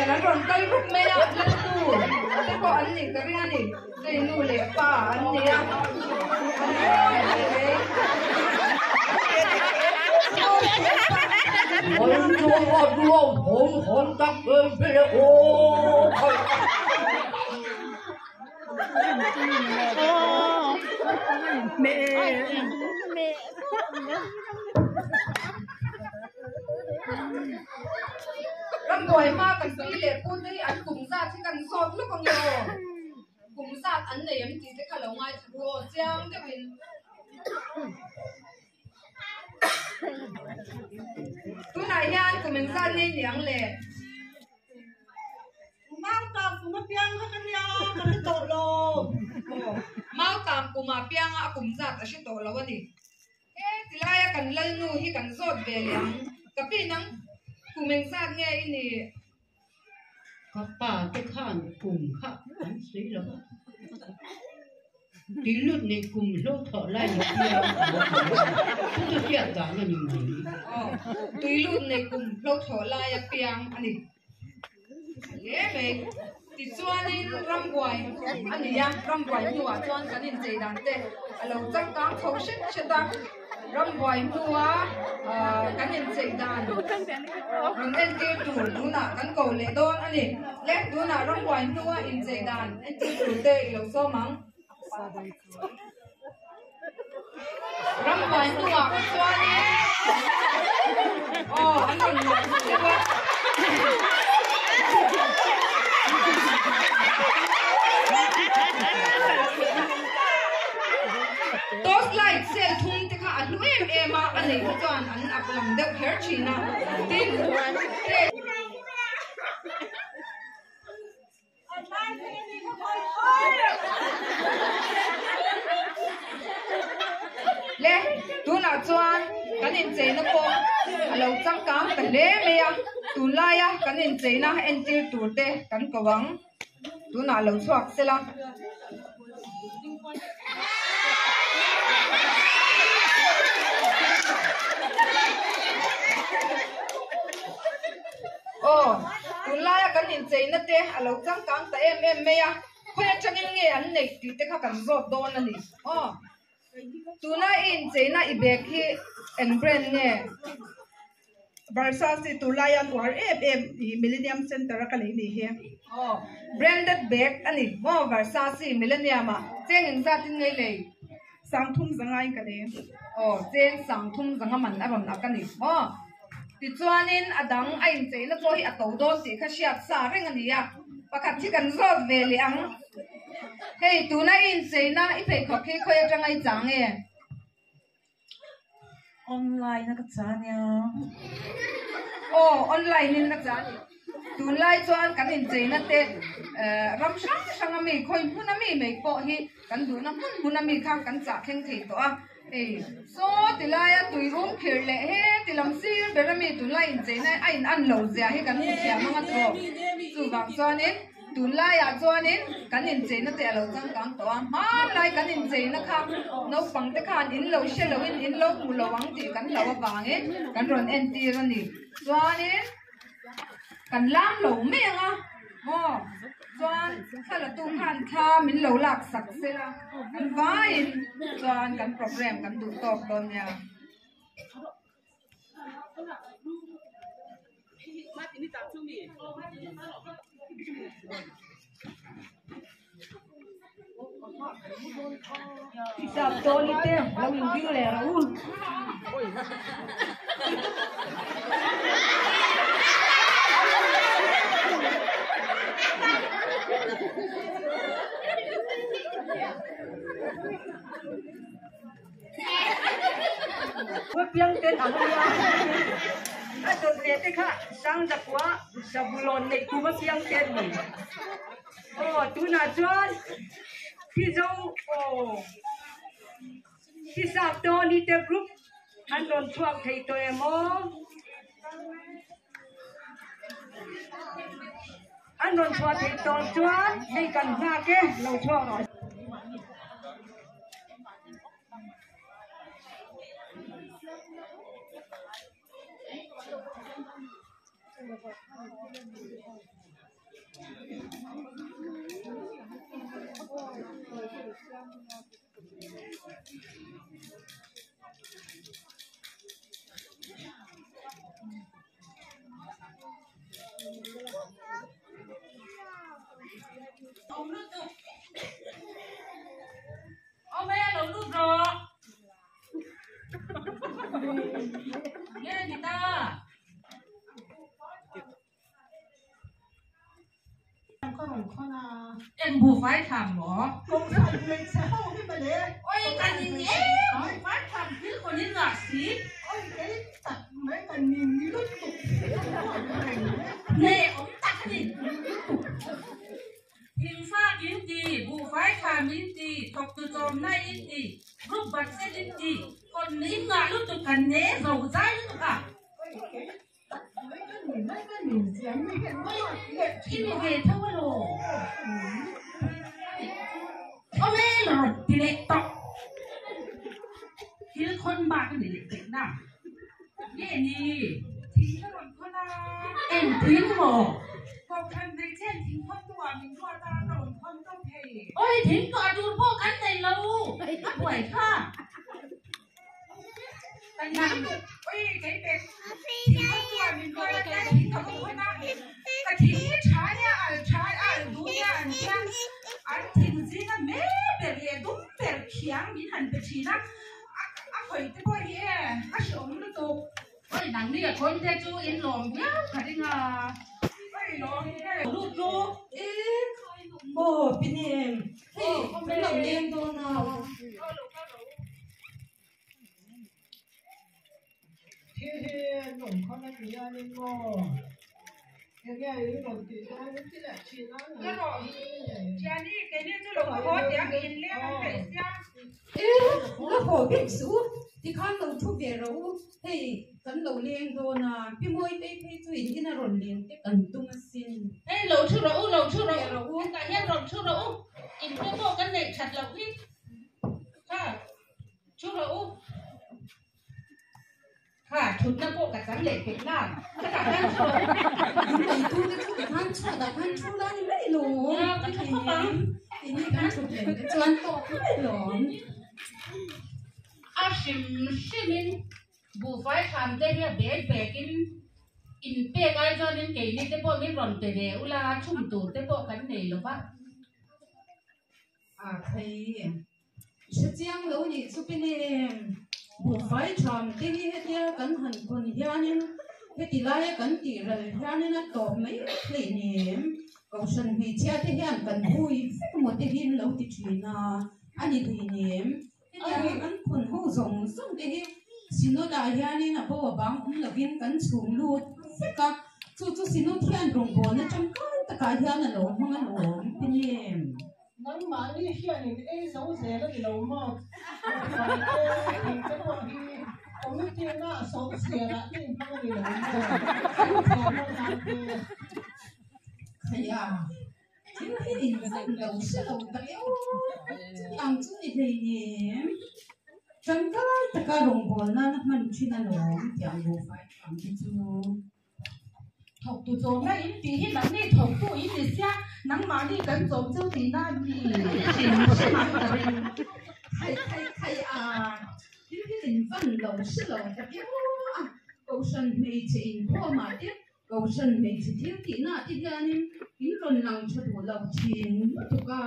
Thian an rawn kal rup mai a, lalnu te pawh an nih ka ring a ni. Hei nu leh pa an ni a, an ngawi hle mai. Rambuai hma kan pi leh pu te hi an kum zat hi kan zawt lawk ang e aw. Kum zat an nei em tih te kha lo ngaithla ru aw chiang deuhin. Tunah hian kum engzat nge ni ang le? Mau tam kum a piang kha ka nia ka hre tawh lo. Aw, mau tam kum a pianga a kum zat a hre tawh lo a ni. He tilaia kan lalnu hi kan zawt ve leh ang. Ka pi nang kum engzat nge i nih? Ka pa te khan kum kha an sawi lo a. Tih lut nei kum hlo thawh lai ni tia a lo ti a, chu chu hriat dan a ni mai. Aw, tui lut nei kum hlo thawh lai a piang a ni. Hle mai. Tichuanin rambuai a ni a, rambuai hnuah chuan kan inchei dan te a lo changkang chho hret hret a. Rambuai hnua kan inchei dan rawn entir tur tunah kan ko leh dawn a ni. Le, tunah rambuai hnua inchei dan entir tur te i lo sawm ang. Rambuai hnuah kha chuanin aw an rawn luah deuh a. Torch light cell thum te kha a hlu em em a, a neih te chuan an ak lang deuh kher thin a. Tin, hei. Le, tunah chuan kan incheina pawh a lo changkang ta hle mai a, tunlaia kan incheina entir tur te kan ko ang. Tunah lo chhuak sela. Aw, tunlaia kan incheina te a lo changkang ta em em mai a, khawi atangin nge an neih tih te kha kan zawt dawn a ni. Aw, tuna i incheina i bag hi eng brand nge? Versace tunlaia an uar em em i Millennium Centre a ka lei ni hi. Aw, branded bag a ni maw Versace Millennium ah cheng engzatin nge i lei? Sangthum zangain ka lei. Aw, cheng sangthum zanga man a rawn ak a ni maw? Tichuanin a dang a incheina pawh hi a to dawn tih kha hriat sa reng a ni a, pakhat hi kan zawt ve leh ang. Hei, tuna i incheina i pheikhawk hi khawi atanga i chang nge? Online a ka cha nia. Aw, online in a cha a ni. Tunlai chuan kan incheina te ram hrang hrang ami, khawi hmun ami mai pawh hi kan duhna hmun hmun ami kha kan chah thleng thei tawh a. Hei, saw ti laia tui rum khir leh he ti lam sir ber ami tunlai incheina a in an lo zia hi kan hmu thiam ang a tawp. Chuvang chuanin. Tunlaiah chuanin kan incheina te a lo changkang tawh a, hmanlai kan incheina kha naupang te khan in lo hre loin in lo hmu lo ang tih kan hlauh avangin kan rawn entir a ni. Chuanin kan lam lo mai ang a, maw? Chuan thla la tu khan thla min lo lak sak sela kan vaiin chuan kan program kan duh tawk dawn nia. Piang ten ang ania a dawt leh te kha Sangzakua Zabulon neih kum a piang te an ni. Aw tunah chuan Phizo aw Phisap Tony te group an rawn chhuak thei tawh em aw? An rawn chhuah theih tawh chuan hei kan nghak e lo chhuak rawh. Awm lutuk. Awm e, lo lut rawh. Nge ni ta? Eng buhfai thlam maw? Oi kan in e buhfai thlam thil khawn in ngah si. Nge awm tak a ni. Thingfak in ti, buhfai thlam in ti, thawktu chawmna in ti, group budget in ti, khawn in ngah lutuk kan ne zo zai lutuk a. I ni ve tho alo. Awm e la rawn ti leh tawh. Thil khawn bak a ni leh teh na. Nge ni? Thing ka rawn khawn a. Eng thing maw? Kohhran hmeichhe an thing khawn tu ah min ruat a, ka rawn khawn tawp thei. Awi thing tuah tur pawh kan nei lo. A buai kha. Oi nang ni a khawn te chu in lawm viau kha ring a. Lut chu. E aw pinem hei kan lo leng dawn a. Thil hi an rawn khawn a ti hianin maw enge in rawn tih dawn in ti leh thin a E la haw bik suh u tikhan lo thu ve rawh u hei kan lo leng dawn a pi mawi phei phei chu in in a rawn leng te kan tum asin. Hei lo thu rawh u lo thu rawh u hetah hian rawn thu rawh u in te pawh kan neih that loh hi kha. Thu rawh u. Kha thutna pawh ka chang leh pek na. Ka khan thu rawh u. In nei tu te chu tikhan chhuat ah khan thu la ni mai lawm. Nia ka tha khawp ang. Keini kan thut reng te chuan tawk mai lawm. A hrim hrim in buhfai thlam te hi a bek bek in in pek ai chuan in keini te pawh min rawn pe ve ula chhum tur te pawh kan nei lo va. A thei. Hre chiang lo nih chu pinem buhfai tham te hi hetia kan han khawn hianin heti laia kan tih ral hianin a tawp mai hleinem Kohhran hmeichhia te hian kan hui vek maw te hi an lo ti thin a, a ni hleinem hetianga kan khawn ho zawng zawng te hi Synod ah hianin a bo a bang awm lovin kan chhung lut vek a, chu chu Synod hian rawngbawlna tangkai takah hian a lo hmang alawm pinem. Nangmahni hianin ei zo zel a ni lo maw? Buhfai te, thing te pawh hi committee na a sawh siarah te inhmang a ni lo maw? Thil hmang nan te. Khaia, thil hi inzan lo hre lo ta leu chutiang chu ni hleinem. Tangkai taka rawngbâwl nana hman thin alawm tiang buhfai tham te chu. Thawktu chawmna in tih hi nangni thawktu in ni sia, nangmahni kan chawm cheu tihna a ni hrim hrim ang ka ring. Khai khai khai a, thil hi in van lo hre lo ta viau a, Kohhran hmeichhe inkhawmah te, Kohhran hmeichhe thil tihnaah te hianin in rawn lang tha duh lo thin lutuk a,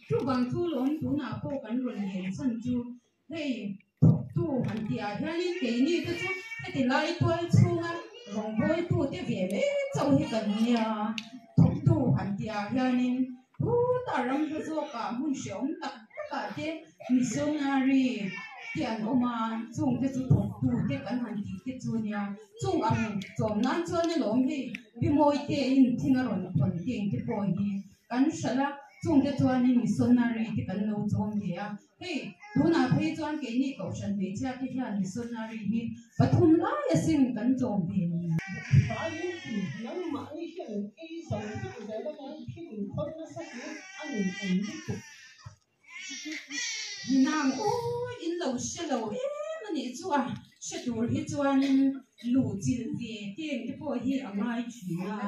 chuvang chu lawm tunah pawh kan rawn len chhan chu Hei thawktu han tihah hianin keini te chu heti lai tual chhunga rawngbawltu te ve mai chauh hi kan nia. Thawktu han tihah hianin khutah ram hla zawkah hmun hrehawm tak takah te missionary te an awm a, chung te chu thawktu te kan han tih te chu nia. Chung ang chawm nan chuan alawm hei pi mawi te in thing a rawn thawn teng te pawh hi kan hralh a, chung te chuanin missionary te kan lo chawm ve a. Hei, tunah phei chuan keini Kohhran hmeichhia te hian missionary hi pathum lai asin kan chawm ve ni. Vaiin ti nangmahni hian in ei zo vek zel a nia, thil in khawn nasa hi a nun awm lutuk. Nang awi in lo hre lo em a nih chu a, hre tur hi chuanin luh chilh ve teng te pawh hi a ngai thin a,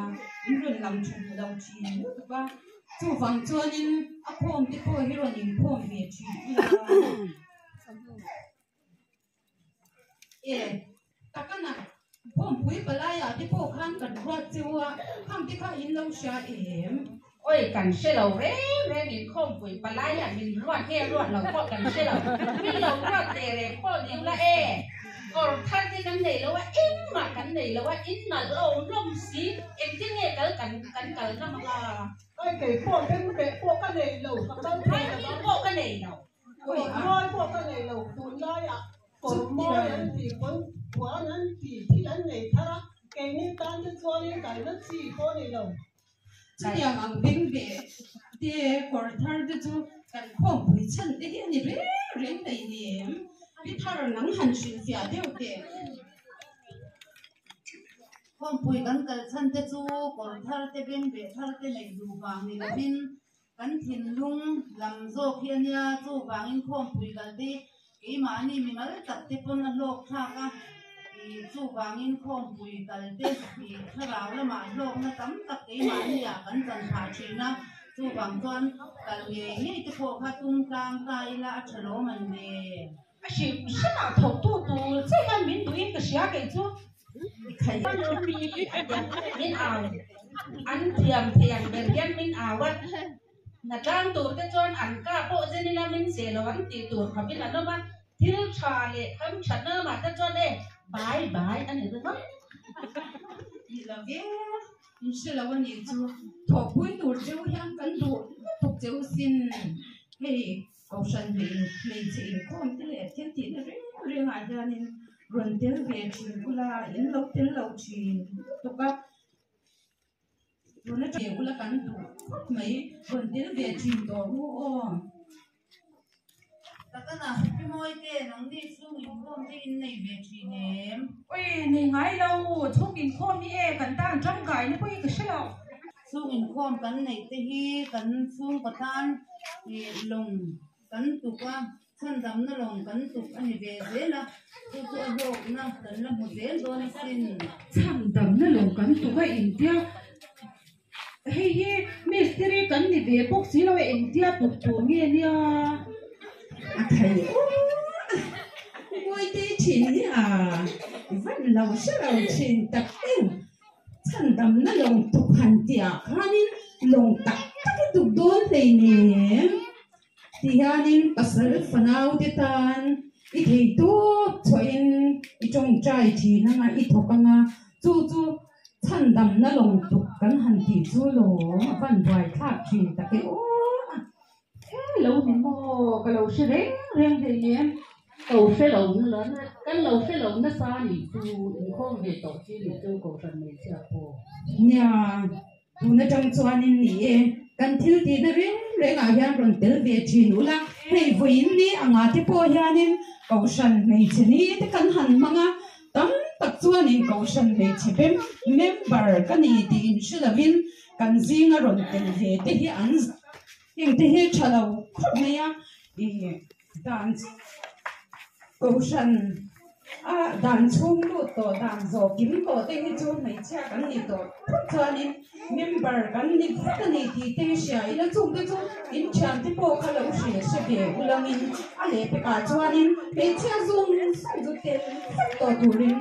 in rawn lang tha duh lo thin lutuk a. Chuvang chuanin a khawm te pawh hi rawn inkhawm ve thin E takana khawmpui palaiah te pawh khan kan ruat cheu a, khang te kha in lo hria em? Oi kan hre lo reng reng in khawmpui palaiah min ruat nge ruat lo pawh kan hre lo, min lo ruat teh reng pawh ni ula e, kawr thar te kan nei lo a, engmah kan nei lo a, in nalh lo hlawm si, engtin nge kal kan kan kal ngam ang a? Oi kei pawh bengbeh pawh ka nei lo, ka kal thei lo a. Pawh ka nei lo. Kawr mawi pawh ka nei lo, tunlaiah kawr mawi an ti, kawn puan an ti, thil an nei thar a, keini tan te chuanin kalna chi pawh a ni lo. Chutiang ang bengbeh te kawr thar te chu kan khawmpui chhan te hi a ni reng reng mai ni em? Pi thar nang han hrilhfiah deuh teh. Khawmpui kan kal chhan te chu kawr thar te bengbeh thar te neih duh vang ni lovin Kan thinlung lam zawk hi a nia, chuvangin khawmpui kal te hi keimahni mimal tak te pawn a hlawk thlak a, ih chuvangin khawmpui kal te ih thlarau lamah hlawkna tam tak keimahni ah kan chan phah thin a, chuvang chuan kal ngei ngei te pawh kha tum tlang ta ila a tha lawm an le. A hrim hrimah thawktu tur che khan min duhin ka hria kei chu. Min au an thiam thei ang ber hian min au a, hnatlang tur te chuan an ka pawh zen ila min zeh lo ang tih tur khawpin an awm a, thil tha leh ham thatna lamah te chuan e bai bai a ni ringawt. Ni lo ve, in hre lo a nih chu, thawhpui tur cheu hian kan duh lutuk cheu sin hei. Kohhran hmeichhe inkhawm te leh thil tihna reng rengah hianin rawn tel ve thin ula, in lo tel lo thin lutuk a, tuna ve ula kan duh khawp mai, rawn tel ve thin tawh ru aw. Takana, Pi Mawite, nangni chhung inkhawm te in nei ve thin em? Ui, nei ngai lo, chhung inkhawm hi e kan tan tangkaina pawh hi ka hre lo. Chhung inkhawm kan neih te hi kan chhungkaw tan lawng kan tuk a, chhandamna lawng kan tuk a ni ve zel a, chu chu a hlawkna kan la hmu zel dawn asin. Chhandamna lawng kan tuk a intia, hei hi mistiri kan ni ve bawk si lo a, engtia tuk tur nge nia? A thei aw a, Mawite thin hi a van lo hre lo thin tak em. Chhandamna lawng tuk han tihah khanin lawng tak tak i tuk dawn hleinem ti hianin pasal fanau te tan i thei tawp chhuahin i tawngtai thin anga i thawk anga chu chu chhandamna lawng tuk kan han tih chu lawm a van buai thlak thin tak e aw a. He lo ni maw ka lo hre reng reng hleinem. Ko hre lo na kan lo hre lo nasa nih chu inkhawm ve tawh chi nih chu Kohhran hmeichhia pawh. Nia, tun atang chuanin ni e, kan thil tihna reng rengah hian rawn tel ve thin ula, hei vawiin ni anga te pawh hianin Kohhran hmeichhe ni te kan han hmang a, tam tak chuanin Kohhran hmeichhe member ka ni tih inhre lovin kan zinga rawn tel ve te hi an heng te hi tha lo khawp mai a, ih dan kohhran a dan chhung lut tawh dan zawh kim tawh te hi chu hmeichhia kan ni tawh phawt chuanin member kan ni vek a ni tih te hi hria ila chung te chu in thian te pawh kha lo hrilh hre ve ulangin a lehpekah chuanin hmeichhia zawng zawng chu tel vek tawh turin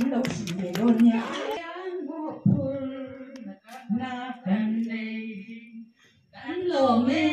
in lo hrilh ve dawn nia. Kan lawm e.